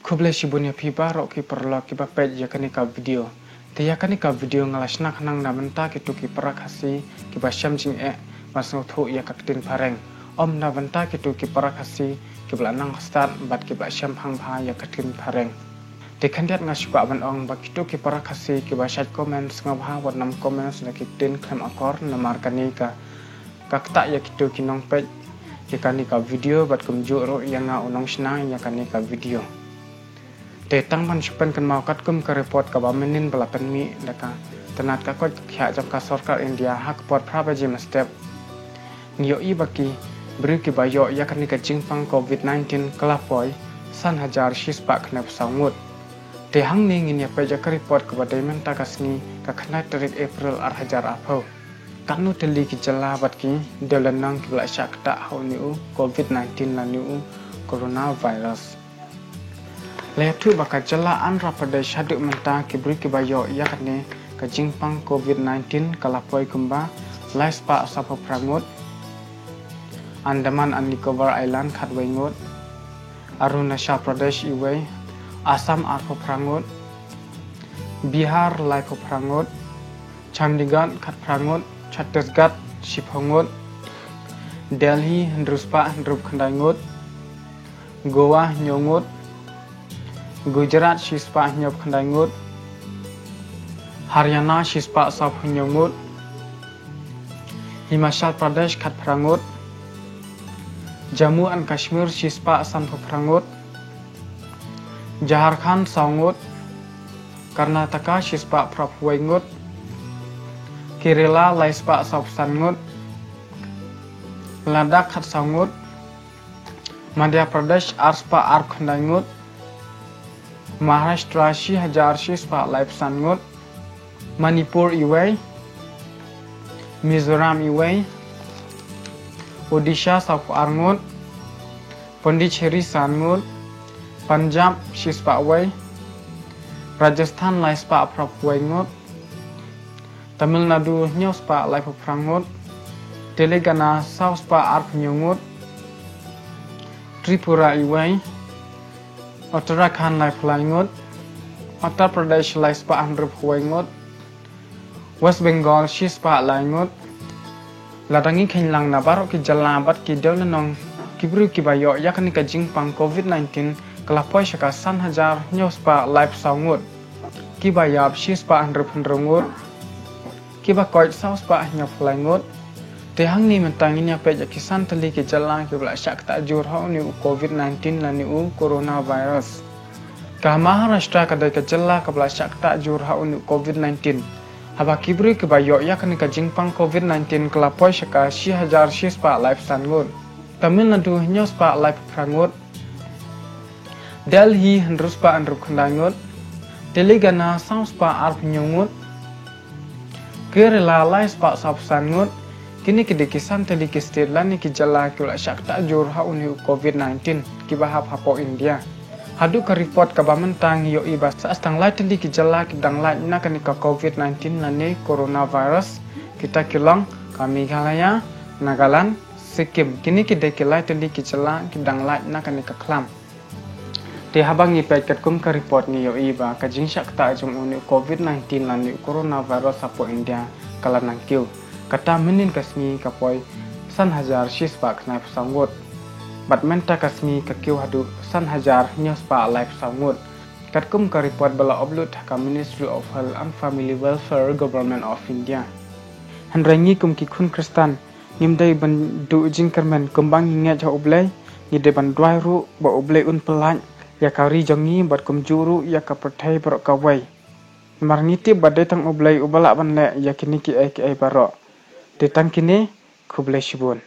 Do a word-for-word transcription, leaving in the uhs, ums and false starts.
Khublei shibun ïa phi baroh ki paralok kiba peit ïa kane ka video. Te ïa kane ka video nga la shna khnang na bynta kito ki para Khasi kiba shem jingeh ban sngewthuh ïa ka ktien phareng. Ym na bynta kito ki para Khasi kiba la nang stad bad kiba la shem phang bha ïa ka ktien phareng. Te khyndiat nga shu kwah ban ong ba kito ki para Khasi kiba shait comment sngewbha wat nym comment da ki ktien khlem akor namar kane ka ka ktah ïa kito ki nongpeit ïa kane ka video bad kumjuh ruh ïa nga u nongshna ïa kane ka video. Te tang ban shu pynkynmaw katkum ka report kaba mynnin ba la pynmih da ka tnat ka koit ka khiah jong ka sorkar India ha ka por phra baje mynstep. Ngi ïohi ba ki briew kiba ïoh ïa kane ka jingpang covid nineteen ka la poi san hajar shispah khyndai phew saw ngut. Te hangne ngin ïa peit ïa ka report kaba dei mynta ka sngi ka khyndai tarik April ar hajar arphew. Katno tylli ki jylla bad ki dewlynnong kiba la shah ktah ha une u covid nineteen lane u coronavirus. La ïathuh ba ka jylla Andhra Pradesh haduh mynta ki briew kiba ïoh ïa kane ka jingpang covid nineteen ka la poi kumba lai spah sawphew phra ngut. Andaman and Nicobar Island khatwei ngut. Arunachal Pradesh iwei. Assam arphew phra ngut. Bihar laiphew phra ngut. Chandigarh khatphra ngut. Chhattisgarh shiphew ngut. Delhi hynriew spah hynriew khyndai ngut. Goa hynñiew ngut. Gujarat shispah hynñiew khyndai ngut. Haryana shispah sawphew hynñiew ngut. Himachal Pradesh khatphra ngut. Jammu and Kashmir shispah sanphew phra ngut. Jharkhand saw ngut. Karnataka shispah phraphew wei ngut. Kerala lai spah sawphew san ngut. Ladakh khatsaw ngut. Madhya Pradesh ar spah arphew khyndai ngut. Maharashtra shi hajar shi spah laiphew san ngut. Manipur iwei. Mizoram iwei. Odisha sawphew ar ngut. Pondicherry san ngut. Punjab shi spah wei. Rajasthan lai spah phraphew wei ngut. Tamil Nadu hynñiew spah laiphew phra ngut. Telangana saw spah arphew hynñiew ngut. Tripura iwei. Uttarakhand laiphew lai ngut. Uttar Pradesh lai spah hynriewphew wei ngut. West Bengal shi spah lai ngut. Lada ngi kheiñ lang na baroh ki jylla bad ki dewlynnong ki briew kiba ïoh ïa kane ka jingpang covid nineteen ka la poi sha ka san hajar hynñiew spah laiphew saw ngut. Kiba ïap shi spah hynriewphew hynriew ngut. Kiba koit saw spah hynñiewphew lai ngut. Te hangne mynta ngin ïa peit ïa ki san tylli ki jylla kiba la shah ktah jur ha une u covid nineteen lane u coronavirus. Ka Maharashtra ka dei ka jylla kaba la shah ktah jur ha une u covid nineteen. Haba ki briew kiba ïoh ïa kane ka jingpang covid nineteen ka la poi sha ka shi hajar shi spah laiphew san ngut. Tamil Nadu hynñiew spah laiphew phra ngut. Delhi hynriew spah hynriew khyndai ngut. Telangana saw spah arphew hynñiew ngut. Kerala lai spah sawphew san ngut. Kine ki dei ki san tylli ki state lane ki jylla kiba la shah ktah jur ha une u covid nineteen kiba hap hapoh India. Haduh ka report kaba mynta ngi ïohi ba sa tang lai tylli ki jylla ki dang lait na kane ka covid nineteen lane coronavirus. Kita ki long ka Meghalaya, Nagaland, Sikkim. Kine ki dei ki lai tylli ki jylla ki dang lait na kane ka khlam. Te haba ngi peit katkum ka report ngi ïohi ba ka jingshah ktah jong une u covid nineteen lane u coronavirus hapoh India ka la nang kiew. Kata mynnin ka sngi ka poi san hajar shi spah khyndai phew saw ngut. Bad mynta ka sngi ka kiew haduh san hajar hynñiew spah laiphew saw ngut. Katkum ka report ba la upload ha ka Ministry of Health and Family Welfare, Government of India. Hynrei ngi kum ki khun Khristan ngim dei ban duh jingkyrmen kumba ngi ngeit ha U Blei, ngi dei ban duwai ruh ba U Blei un pyllait ïa ka ri jong ngi bad kumjuh ruh ïa ka pyrthei baroh kawei. Namar ngi tip ba dei tang U Blei uba lah ban leh ïa kine kiei kiei baroh. Te tang kine, khublei shibun.